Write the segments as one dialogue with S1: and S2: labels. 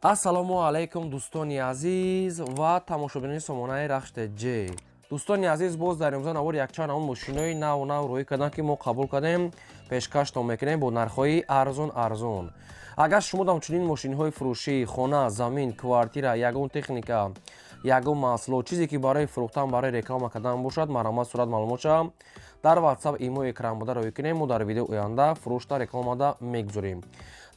S1: Ассалому алайкум, дӯстони азиз ва тамошобинони сомонаи Рахш ТЖ. Дӯстони азиз, боз дар имрӯза навор якчанд намуд мошинои наву нав рӯӣ кардам, ки мо қабул кардем, пешкаштон мекунем бо нархҳои арзон арзон. Агар шумо дам чунин мошинҳои фурӯшӣ, хона, замин, квартира, ягон техника, ягон маҳсулот, чизе ки барои фурӯхтан, барои реклама кардан бошад, марҳамат, сурат, маълумотша дар WhatsApp, имо экран буда роӣ кунем. Мо дар видео оянда фурӯшта, рекламада мегузорем.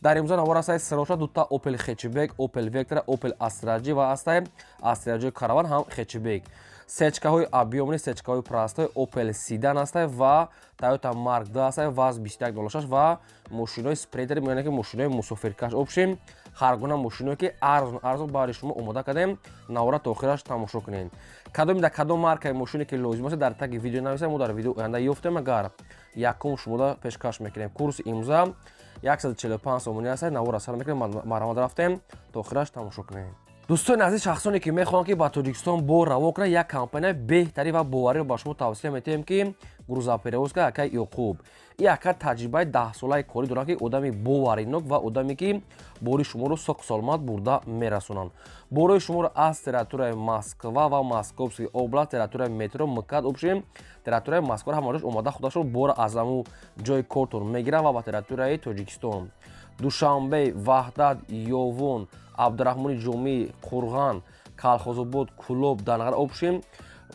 S1: Дар имрӯза навор астаи сироша дута Opel хэтчбек, Opel Vectra, Opel Astra G ва астаи Astra G Caravan ҳам хэтчбек, сечкаҳои объёмный, сечкаҳои простой, Opel седан астаи ва Toyota Mark 2 астаи, ВАЗ 2106 ва мошинои спринтер, меяне ки мошинои мусофиркаш. Общем, ҳар гуна мошиное ки арзон арзон барои шумо омода кардем. Навора то охираш тамошо кунед. Кадоми дар кадом маркаи мошине ки лозим аст, дар таги видео нависед, мо дар видео оянда ёфтем, агар якум шумода пешкаш мекунем. Курси имрӯза 145 сомонӣ аст. Навора сар мекунем, марҳамат, рафтем, то охираш тамошо кунем. Дӯстони азиз, шахсоне ки мехоҳанд, ки ба Тоҷикистон бор раво кунанд, як компания беҳтарин ва бовариро ба шумо тавсия метиҳем, ки грузоперевозка акай Ёқуб. И ака таҷрибаи 10-солаи корӣ дорад, ки одами боваринок ва одаме ки бори шуморо соқ соломат бурда мерасонанд. Борои шуморо аз территорияи Москва ва Московский област, территорияи метро, МКАД, общем, территорияи Москва ҳамаҷош омада, худашон бора аз ҳамун ҷои кортон мегиранд ва ба территорияи Тоҷикистон, Душанбе, Ваҳдат, Ёвон, Абдураҳмони Ҷомӣ, Қурған, Калхозобод, Кӯлоб, Данғара, общем,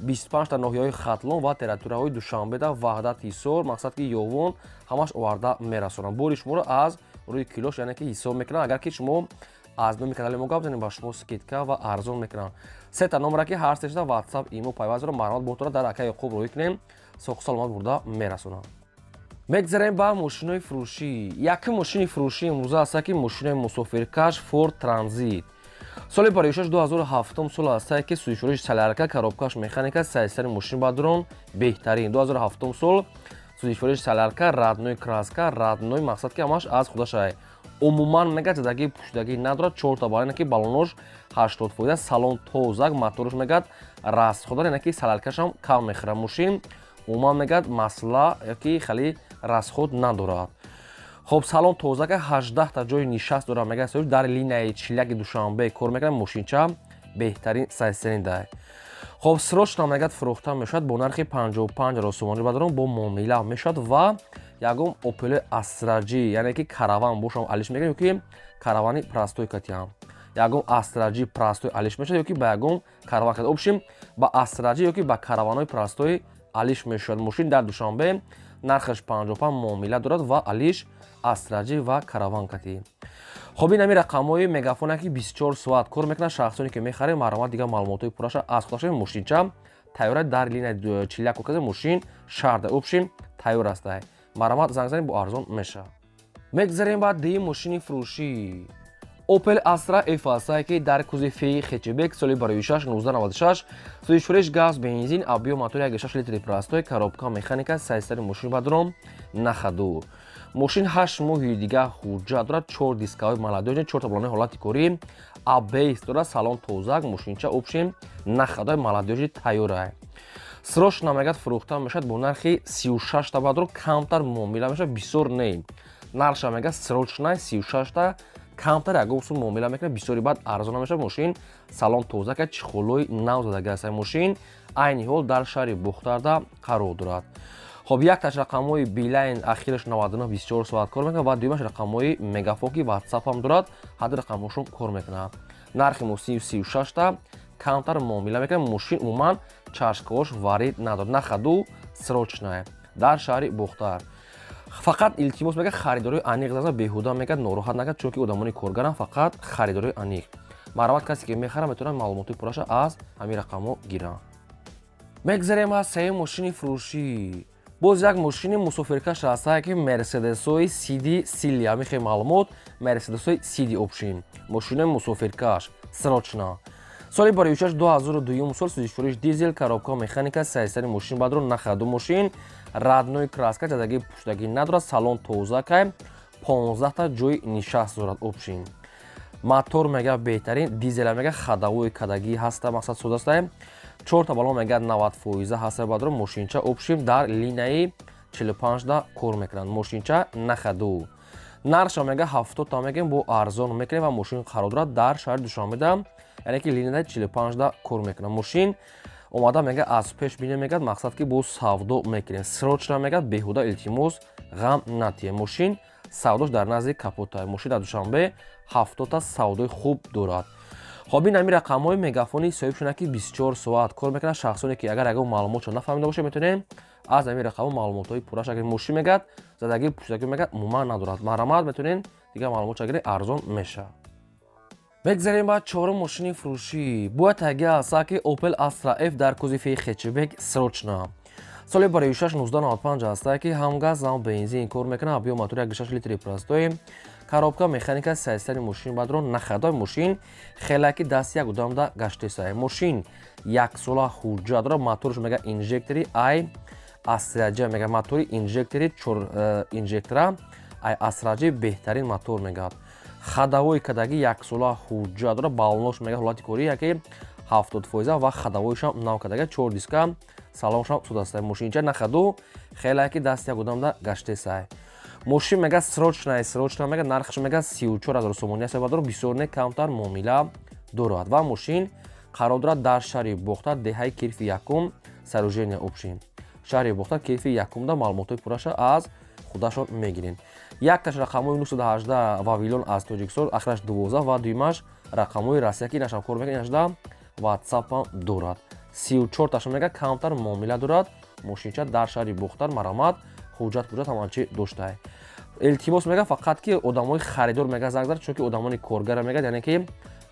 S1: 25та ноҳияҳои Хатлон ва территорияҳои Душанбеда, Ваҳдат, Ҳисор, мақсад ки Ёвон, ҳамаш оварда мерасонанд. Бори шуморо аз рӯи килош, яъне ки ҳисоб мекунанд. Агар ки шумо аз номи канали мо гап занед, ба шумо скидка ва арзон мекунанд. Сета номера ки ҳар сешта WhatsApp, имо пайваст дорам, марҳамат, ботора дар ака Ёқуб рӯӣ кунем, соқ саломат бурда мерасонанд. Мегзарем ба мошинои фурӯшӣ. Якум мошини фурӯшӣ имрӯза аста, ки мошинои мусофиркаш Ford Transit, соли бароишаш 2007 сол аста, ки сӯзишвориш солярка, коробкаш механика, сайсари мошин бадрон беҳтарин. 2007 сол, сӯзишвориш солярка, родной краска, родной, мақсад ки ҳамаш аз худашай. Умуман мегӯяд, задагӣ пӯшидагӣ надорад, чорта балона ки балонош 80%, салон тозак, моторш мегӯяд, расхода, яъне ки соляркашам кам мехӯрад. Мошин умуман мегӯяд, масла ёки хеле расход надорад. Хоб, салон тозака, 18та ҷои нишаст дорад. Мегӯяд, соҳиб дар линияи 41 Душанбе кор мекунад. Мошинча беҳтарин сайсенда. Хоб, срочно мегӯяд, фурӯхта мешавад бо нархи 55 сомонӣ, бадарон бо муомила мешавад. Ва ягон Опел Астра G, яъне ки Караван бошам, алиш мекунад, ёки Каравани простой катиам, ягон Астра G простой алиш мешавад, ёки ба ягон Караван кати, общем, ба Астра G ёки ба Караванҳои простой алиш мешавад. Мошин дар Душанбе, нархаш 55, муомила дорад ва алиш Астра G ва Караван кати. Хоб, ин ҳами рақамҳои мегафоне ки 24 соат кор мекунад. Шахсоне ки мехаред, марҳамат, дигар маълумотҳои пурраша аз худашон. Мошинча тайёра, дар линия 41 кор мошин шаҳрда, общем, тайёр аста. Марҳамат, занг занед, бо арзон мешавад. Мегзарем ба дуюм мошини фурӯшӣ. Opel Astra F аста, ки дар кузови хэтчбек, соли бароишаш 1996, сӯзишвориш газ, бензин, объём мотори 1,6 литри простой, коробка механика, сайсари мошин бадром на ходу. Мошин 8 моҳи дига ҳуҷҷат дорад, чор дискаҳои молодёжный, чор таблонаи ҳолати корӣ, АБС дорад, салон тозак, мошинча, общем, на ходои, молодёжный, тайёра. Срочно мегӯяд, фурӯхта мешавад бо нархи 36та, бадро камтар муомила мешавад, бисёр не. Нархша мегӯяд, срочно 36та, камтар ягон сум муомила мекунад, бисёри баъд арзона мешавад. Мошин салон тоза ка, чехолои нав задаги аст. Мошин айни ҳол дар шаҳри Бухтарда қарор дорад. Хоб, якташ рақамҳои Билайн, ахираш 99, 24 соат кор мекунад ва дуюмаш рақамҳои мегафон, ки WhatsApp ҳам дорад, ҳадди рақамҳошон кор мекунад. Нархи мошин 36та, камтар муомила мекунад. Мошин умуман чашкаҳош варид надорад, на ходу, срочная, дар шаҳри Бухтар. Фақат илтимос, мегӯяд, харидорои аниқ заза, беҳуда, мегӯяд, нороҳат накард, чунки одамони коргарам, фақат харидорои аниқ. Марҳамат, касе ки мехарад, метавонад маълумоти пурраша аз ҳамин рақамҳо гиранд. Мегзарем аз сеюм мошини фурӯшӣ. Боз як мошини мусофиркаш ҳастае, ки Мерседесои Сиди Сили, ҳамин маълумот, Мерседесои Сиди, общем, мошинои мусофиркаш, срочно, соли бароишаш 2002 сол, сӯзишвориш дизел, коробка механика, сайсари мошин бадро на ходу. Мошин родной краска, задагӣ пуштагӣ надорад, салон тозакай, 15та ҷои нишаст дорад. Общем, мотор мега беҳтарин, дизела мега, ходовой кадагӣ ҳаста, мақсад содастай, чорта балон мега 90% ҳаста, бадро. Мошинча, общем, дар линияи 45да кор мекунанд. Мошинча на ходу. Нархша мега 70 та мегем, бо арзон мекунем ва мошин қарор дорад дар шаҳри Душанбеда, яъне ки линияи 45 да кор мекунад. Мошин омада мега аз пеш бине мегад, мақсад ки бо савдо мекунем. Срочно мегад, беҳуда илтимос ғам натиҳем. Мошин савдош дар назди капота. Мошин дар Душанбе 70 та савдои хуб дорад. Хоб, ин ҳамин рақамҳои мегафони соҳиб шуда, ки 24 соат кор мекунад. Шахсоне ки агар ягон маълумотшо нафаҳмида бошед, метавонем аз ҳамин рақамҳо маълумотҳои пурраш агар мошин мегад, задагӣ пӯшидагӣ мегад, умуман надорад. Марҳамат, метавонем дигар маълумотшо агар арзон мешавад. Мегзарем ба чорум мошини фурӯшӣ. Бояд таги аста, ки Opel Astra F дар кузови хэтчбек срочно. Соли барои 1995 аста, ки ҳам газ, ҳам бензин кор мекунад, объём мотори 1,6 литри простой, коробка механика, сайстани мошин бадро нахадой. Мошин хеле ки дасти як одамда гаштесай. Мошин яксола ҳуҷҷат дорад, моторш мега инжектори ай Astra J мега, мотори инжектори чор инжектора ай Astra J, беҳтарин мотор мегӯяд. Ходовой кадаги, яксола ҳуҷҷат дорад, баллонош мега ҳолати корӣ яке 70% ва ходовойшам нав кадага, чор диска, салоншам судастай. Мошинча нахаду хеле ки дасти як одамда гаштесай. Мошин мега срочно, срочно мега, нархш мега 34 000 сомонӣ аст, бадор бисёр не, камтар муомила дорад ва мошин қарор дорад дар шаҳри Бохтар, деҳаи Кирфи Якум, сооружения общий шаҳри Бохтар, Кирфи Якумда. Маълумотҳои пурраша аз худашон мегирем. Якташ рақамҳои 918 Вавилон аз Тоҷикистон, ахираш 12, ва дуюмаш рақамҳои Россия, ки инашам кор мекунад, инашда ватсапам дорад. 34 таша мега камтар муомила дорад. Мошинча дар шаҳри Бохтар, марҳамат, ҳуҷҷат пуҷҷат ҳамачи доштае. Илтимос мега, фақат ки одамои харидор мега занг зад, чунки одамони коргара мегад, яъне ки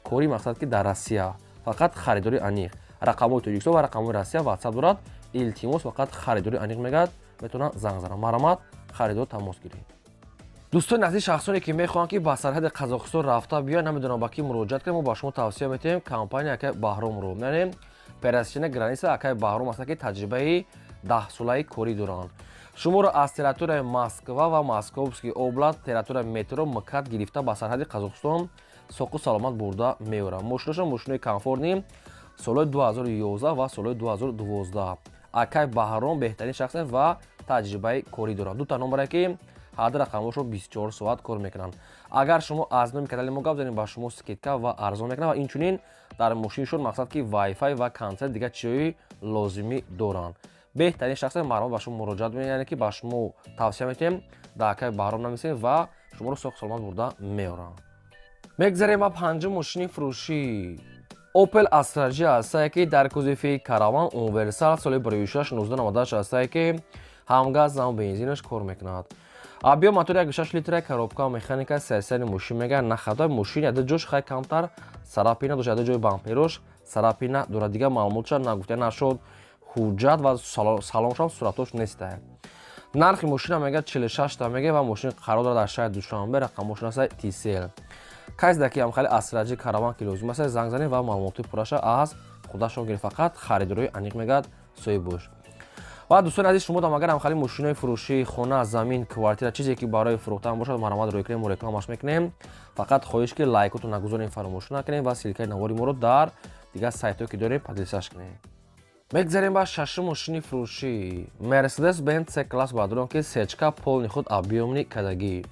S1: кори мақсад ки дар Россия, фақат харидори аниқ. Рақамҳои Тоҷикистон ва рақамҳои Россия ватсап дорад. Илтимос, фақат харидори аниқ мегӯяд, метавонад занг занад. Марҳамат, харидор тамос гиред. Дӯстони азиз, шахсоне ки мехоҳанд, ки ба сарҳади Қазоқистон рафта биёянд, намедонам ба кӣ муроҷиат кунем, мо ба шумо тавсия метиҳем компания акай Баҳромро, яъне пересечения граница акай Баҳром аст, ки таҷрибаи 10-солаи корӣ доранд. Шуморо аз территорияи Москва ва Московский област, территорияи метро МКАД гирифта, ба сарҳади Қазоқистон соқу саломат бурда меорад. Мошиношон мошинои комфортный, солҳои 2011 ва солҳои 2012. Акай Баҳром беҳтарин шахс ва таҷрибаи корӣ дорад. Дута номере ки ҳар рақамҳошо 24 соат кор мекунанд. Агар шумо аз номи канали мо гап занед, ба шумо скидка ва арзон мекунанд ва инчунин дар мошиншон мақсад ки вайфай ва концерт, дигар чизҳои лозимӣ доранд. Беҳтарин шахсе, марҳамат, ба шумо муроҷиат мекунем, яъне ки ба шумо тавсия метиҳем, дар акай Баҳром нависем ва шуморо соқ саломат бурда меоранд. Мегзарем ба панҷум мошини фурӯшӣ. Opel Astra J ҳастае, ки дар кузови караван универсал, соли 2006 1998 ҳастае, ки ҳам газ, ҳам бензинаш кор мекунад, объём мотор 1,6 литра, коробка механика, сарсари мошин мега нахадой. Мошин яда ҷош хай камтар царапина дошт, яда ҷои бамперош царапина дорад, дигар маълумотша нагуфта нашуд. Ҳуҷҷат ва салоншам суратош нестае. Нархи мошина мега 46 та мега ва мошин қарор дорад дар шаҳри Душанбе, рақаммошин аста Тисел. Касе ки ҳам хеле Астра J караван ки лозим аст, занг занед ва маълумоти пурраша аз худашон гиред. Фақат харидорои аниқ мегӯяд соҳиб. Ва дӯстони азиз, шумо дам агар ҳам хеле мошинои фурӯшӣ, хона, замин, квартира, чизе ки барои фурӯхтан бошад, марҳамат, рӯй кунем, мо рекламаш мекунем. Фақат хоҳиш ки лайкотро нагузорем, фаромӯш накунем ва ссылкаи навори моро дар дигар сайтҳое ки дорем поделиться кунем. Мегзарем ба шашум мошини фурӯшӣ. Мерседес Бенз С класс бадрон, ки сечка, полный ход, объёмный кадагӣ,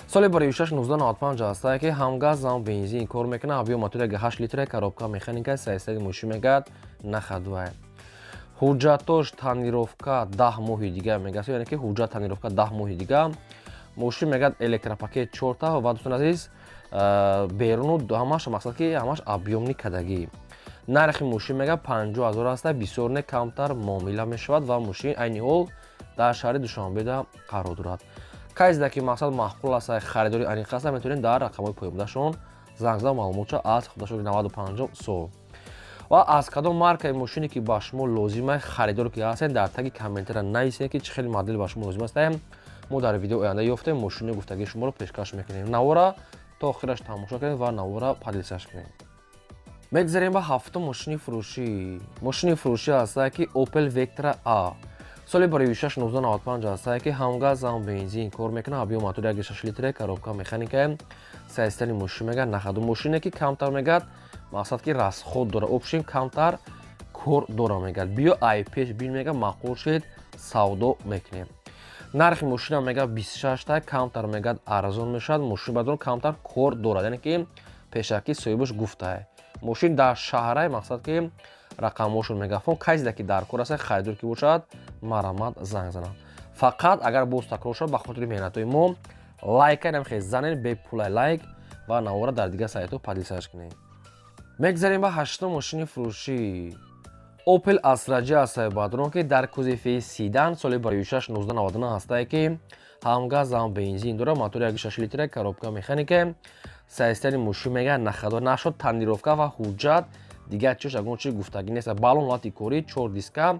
S1: соли 2006 1995 ҳастае, ки ҳам газ, ҳам бензин кор мекунад, объём мотори 8 литра, коробка механика, сайсари мошин мегӯяд нахадвай. Ҳуҷҷатош тонировка 10 моҳи дига мегӯяд, яъне ки ҳуҷҷат тонировка 10 моҳи дига. Мошин мегӯяд электропакет чорта ва дӯстони азиз, беруну ҳамаш мақсад ки ҳамаш объёмный кадагӣ. Нархи мошин мегӯяд 50 000 аста, бисёр не, камтар муомила мешавад ва мошин айни ҳол дар шаҳри Душанбеда қарор дорад. Касе ки мақсад маъқул аст, харидори аниқ аст, метавонед дар рақамҳои поёнбудашон занг зада, маълумотша аз худашон 95 сол ва аз кадом маркаи мошине ки ба шумо лозима, харидор ки ҳастед, дар таги комментария нависед, ки чӣ хеле модел ба шумо лозим аст. Мо дар видео оянда ёфтем, мошини гуфтагии шуморо пешкаш мекунем. Навора то охираш тамошо кунед ва навора поделиться кунед. Мегзарем ба ҳафтум мошини фурӯшӣ. Мошини фурӯшӣ ҳастае, ки Opel Vectra A, соли 2006 1995 ҳастае, ки ҳам газ, ҳам бензин кор мекунад, объём мотори 1,6 литре, коробка механика, сайстани мошин мегӯяд нахаду. Мошине ки камтар мегӯяд мақсад ки расход дора, общем камтар кор дора мегӯяд. Биё ай пеш бин, мегӯяд, маъқул шед, савдо мекунем. Нархи мошина мега 26 та, камтар мегад арзон мешавад. Мошин бадон камтар кор дорад, яъне ки пешакӣ соҳибаш гуфтае. Мошин дар шаҳрай, мақсад ки рақамҳошон мегафон, касе ки дар кор аст, харидор ки бошад, марамат занг занад. Фақат агар боз такрор шавад, ба хотири меҳнатҳои мо лайка намхе занен, бепулай лайк ва навора дар дигар сайтҳо поделиться кунед. Мегзарем ба ҳаштум мошини фурӯшӣ. Opel Astra J аст, бадрон, ки дар кузови седан, соли 26 1999 ҳастае, ки ҳам газ, ҳам бензин дорад, мотори 1,6 литра, коробка механика. Состояние мошин мега нахадо нашуд, тонировка ва ҳуҷҷат, дигар чиш ягон чи гуфтагӣ нест. Балон ҳолати корӣ, чор диска,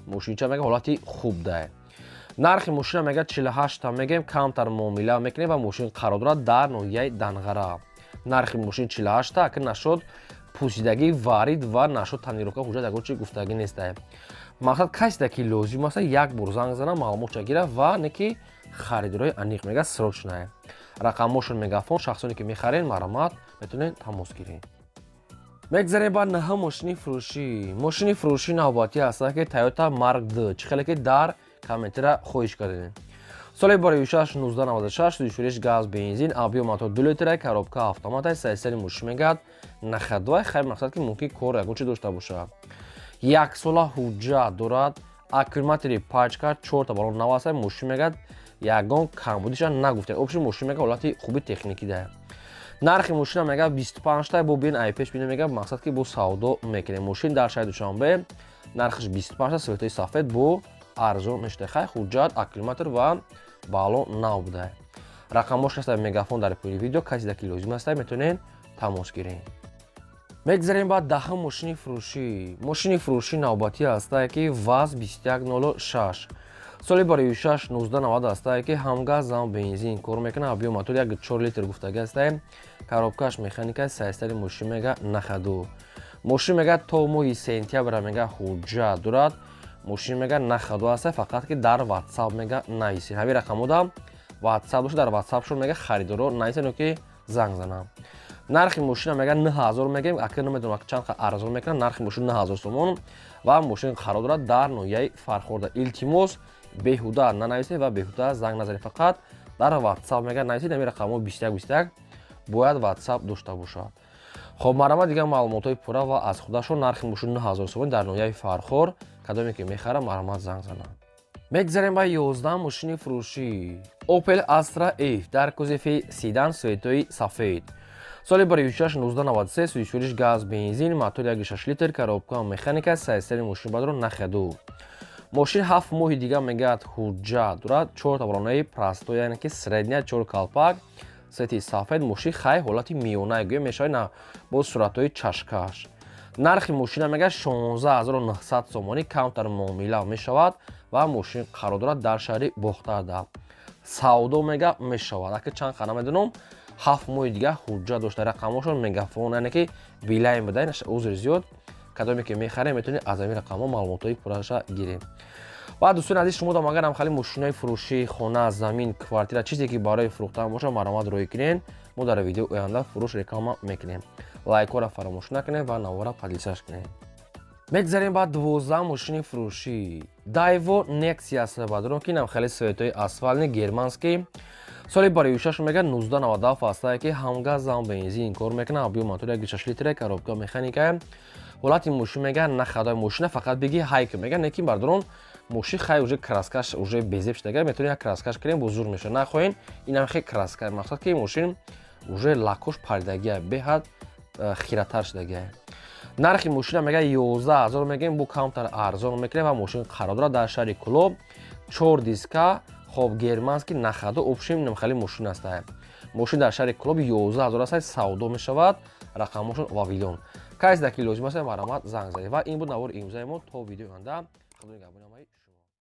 S1: мошинча мега ҳолати хуб дае. Нархи мошина мега 48 та мегем, камтар муомила мекунем ва мошин қарор дорад дар ноҳияи Данғара. Нархи мошин 48 та, акр нашуд пӯсидагӣ варид ва нашуд тонировка, ҳуҷҷат, ягон чи гуфтагӣ нестае. Мақсад, касе ки лозим аст, як бор занг зана, маълумотша гира ва не ки харидорои аниқ мега срочное. Рақамҳошон мегафон, шахсоне ки мехарен, марамат метавонед тамос гиред. Мегзарем ба наҳ мошини фурӯшӣ. Мошини фурӯшӣ навбатӣ аст, ки Toyota Mark II, чӣ хеле ки дар комментира хоҳиш кардем. Соли 26 1996, сӯзишвориш газ, бензин, объём мотор 2 литра, коробка автомата. Состояние мошин мегӯяд на ходовой. Хайр, мақсад ки мумкин кор ягон чи дошта бошад. Яксола ҳуҷҷат дорад, аккумулятори пачка, чорта балон нав аст. Мошин мегӯяд ягон камбудиша нагуфта. Общий мошин мега ҳолати хуби техникӣ даҳад. Нархи мошина мега 25 та, бо бин ай пеш бина, мега мақсад ки бо савдо мекунем. Мошин дар шаҳри Душанбе, нархаш 25 та, цветои сафед, бо арзон мешуда. Хай, ҳуҷҷат, аккумулятор ва балон нав буда. Рақамҳош ҳаста мегафон дар пои видео, касе ки лозим аста, метавонед тамос гиред. Мегзарем ба даҳум мошини фурӯшӣ. Мошини фурӯшӣ навбатӣ ҳастае, ки ВАЗ 2106, соли 26 1990 ҳастае, ки ҳам газ, ҳам бензин кор мекунад, объём мотор 1,4 литр гуфтагӣ ҳастае, коробкаш механика. Состояние мошин мега на ходу. Мошин мега то моҳи сентябра мега ҳуҷҷат дорад. Мошин мега на ходу ҳаста, фақат ки дар Ватсап мега нависед. Ҳамин рақамода Ватсап дошта, дар Ватсапшон мега харидоро нависед ки занг занам. Нархи мошина мега 9000 мегем, ака намедонам чанд арзон мекунад. Нархи мошин 9000 сомон ва мошин қарор дорад дар ноҳияи Фархорда. Илтимос, беҳуда нанависед ва беҳуда занг назанед, фақат дар Ватсап мега нависед. Ҳамин рақамҳо 21 21 бояд Ватсап дошта бошад. Хоб, марҳамат, дигар маълумотҳои пурра ва аз худашон. Нархи мошин 9000 сомон дар ноҳияи Фархор. Кадоме ки мехара, марҳамат занг занад. Мегзарем ба 11 мошини фурӯшӣ. Opel Astra F дар кузови седан, цветои сафед, соли 26 1993, сӯзишвориш газ, бензин, мотор 1,6 литр, коробка механика. Состояние мошин бадро на ходу. Мошин 7 моҳи дига мегӯяд ҳуҷҷат дорад, чор тавронаи простой, яъне ки средняя, чор калпак, цвети сафед. Мошин хай ҳолати миёна гӯя мешавад, на бо суратҳои чашкаш. Нархи мошина мегӯяд 16 900 сомонӣ, камтар муомила мешавад ва мошин қарор дорад дар шаҳри Бохтарда. Савдо мега мешавад, ака чанд қа намедонам. 7 моҳи дига ҳуҷҷат дошта. Рақамҳошон мегафон, яъне ки Билайн буда. Узри зиёд, кадоме ки мехарем, метавонед аз ҳамин рақамҳо маълумотҳои пурраша гирем. Ва дӯстони азиз, шумо дам агарам хали мошинои фурӯшӣ, хона, замин, квартира, чизе ки барои фурӯхтан бошад, марҳамат роҳӣ кунед. Мо дар видеои оянда фурӯш реклама мекунем. Лайкҳоро фаромӯш накунед ва навора поделиться кунед. Мегзарем ба 12 мошини фурӯшӣ. Дайво Нексия сабадрон, ки инам хеле цветои асфальтный, германский, соли 26 мега 1997 ҳастае, ки ҳам газ, ҳам бензин кор мекунад, объём мотор 1,6 литра, коробка механика. Ҳолати мошин мега на ходовой. Мошина фақат биги ҳайк мега неки бардорон. Мошин хай уже краскаш уже безеб шудага, метавонед як краскаш кунем, бо зур мешавад. Нахоҳен, инам хе краска. Мақсад ки мошин уже лакош паридагия, беҳад хиратар шудагия. Нархи мошина мега 11 000 мегем, бо камтар арзон мекунем ва мошин қарор дорад дар шаҳри Кулоб, чор диска. Хоб, германский, на ходу, общем намхали мошин аста. Мошин дар шаҳри Кулоб 11 000 аст, савдо мешавад. Рақамҳошон Вавилон. Касе ки лозим аст, марҳамат занг занед. Ва ин буд навори имрӯзаи мо. То видеои оянда, худо нигаҳбони ҳамаи шумо.